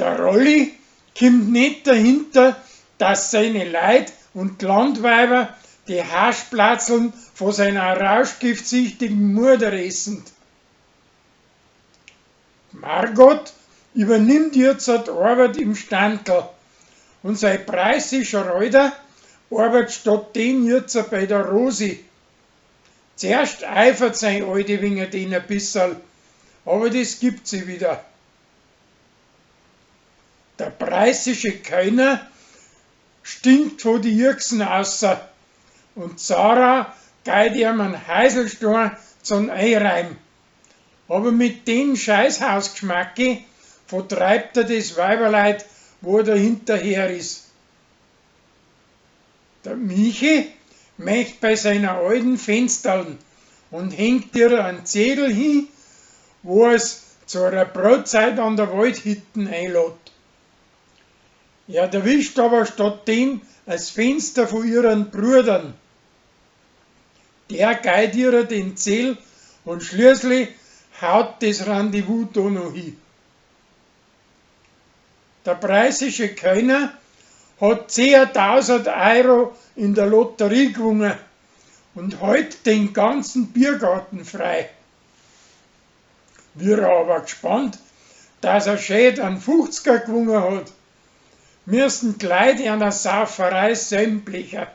Der Rolli kimmt net dahinter, dass seine Leid und d'Landweiber die Haschplatzeln vo seiner rauschgiftsüchtigen Muder essend. D'Margot übernimmt jetzt d'Arbeit im Standl und sei preußischer Alter arbeit statt den jetzt bei der Rosi. Zuerst eifert sein Alte wegen den ein bisserl, aber das gibt sie wieder. Der preußische Kölner stinkt vo die Irksen außer und Zara geit ihm einen Heiselstein zum Einreim. Aber mit den Scheißhausgschmacke vertreibt er das Weiberleid, wo er dahinterher is. Der Michi möcht bei seiner alten Fensterln und hängt ihr einen Zettel hin, wo er's zu einer Brotzeit an der Waldhütten einlädt. Er erwischt aber statt den as Fenster von ihren Brüdern. Der geit ihr den Zettel und schließlich haut das Rendezvous da noch hin. Der preußische Kölner hat 10.000 Euro in der Lotterie gewonnen und hält den ganzen Biergarten frei. Wir aber gespannt, dass er schön einen 50er gewonnen hat, müssen gleich einer Sauferei sämtlicher.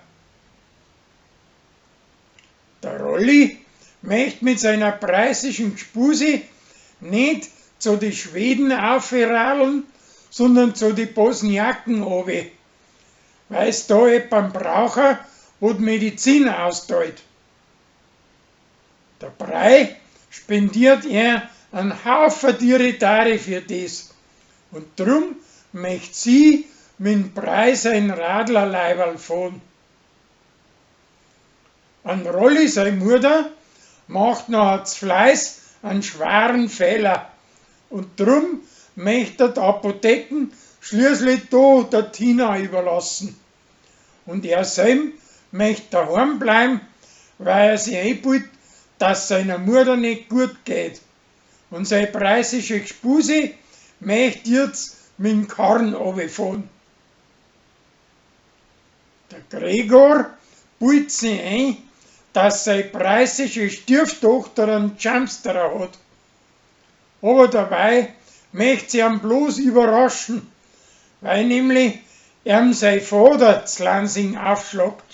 Der Rolli möcht mit seiner preußischen Gspusi nicht zu die Schweden aufradeln, sondern zu die Bosniaken obi, weil's da jemand brauchen, wo die Medizin austeilt. Der Brei spendiert ihr einen Haufen Tiere für das und drum möcht sie mit Brei sein Radlerleiberl fahren. An Rolli sei Mutter macht noch Fleiß einen schweren Fehler und drum möcht er die Apotheken schließlich da der Tina überlassen. Und er selb möcht daheim bleiben, weil er sich einbildet, dass seiner Mutter nicht gut geht. Und sei preußische Gspusi möcht jetzt mit dem Karren fahren. Der Gregor bildet sich ein, dass sei preußische Stieftochter einen Jumpsterer hat. Aber dabei möcht sie ihn bloß überraschen, weil nämlich ihm sein Vater z Lansing aufschlagt.